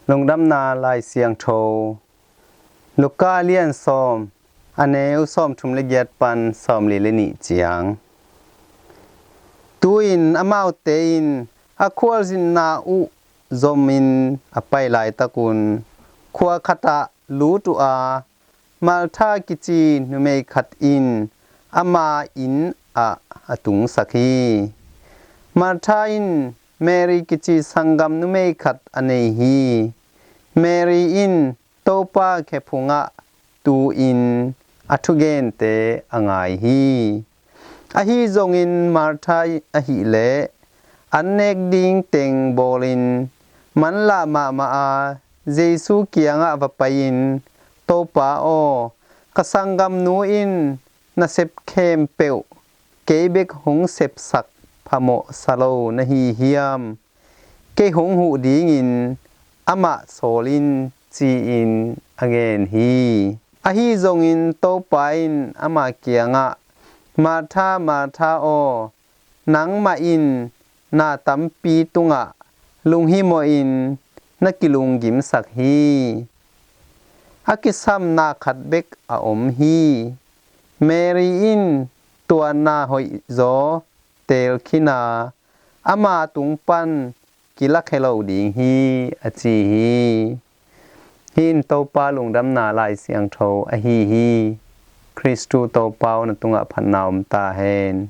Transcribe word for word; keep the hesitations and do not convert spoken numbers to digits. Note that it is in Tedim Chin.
Lungdamna Lai Siangtho, Luka lian sawm, a neu sawmthum le giat pan sawmli le nih ciang. Tu-in amaute in a khualzinna uh zomin a pai laitakun khua khatah lut uh a, Martha kici numei khat in ama inn ah a tungsak hi. Martha in Mary kici sanggam numei khat a nei hi. Mary in Topa khephungah tu-in a thugente a ngai hi. Ahi zongin Martha ahileh an nek ding teng bawlin manlah mahmah a, Jesu kiangah va pai-in, "Topa aw, ka sanggamnu in na sep khempeuh kei bek hong sepsak phamawh sa lo na hi hiam? Kei hong huh dingin amah sawl in," ci-in a ngen hi. Ahi zongin Topa in ama kiangah, "Martha, Martha aw, nangmah in na tampi tungah lunghimawhin na kilunggimsak hi. A kisam na khat bek a om hi. Mary in tua na hoihzaw teel khin a, ama tung pan kilakhia lo ding hi," a ci hi. Hih in Topa Lungdamna Lai Siangtho ahi hi. Khristu Topa aw, na tungah phatna om ta hen.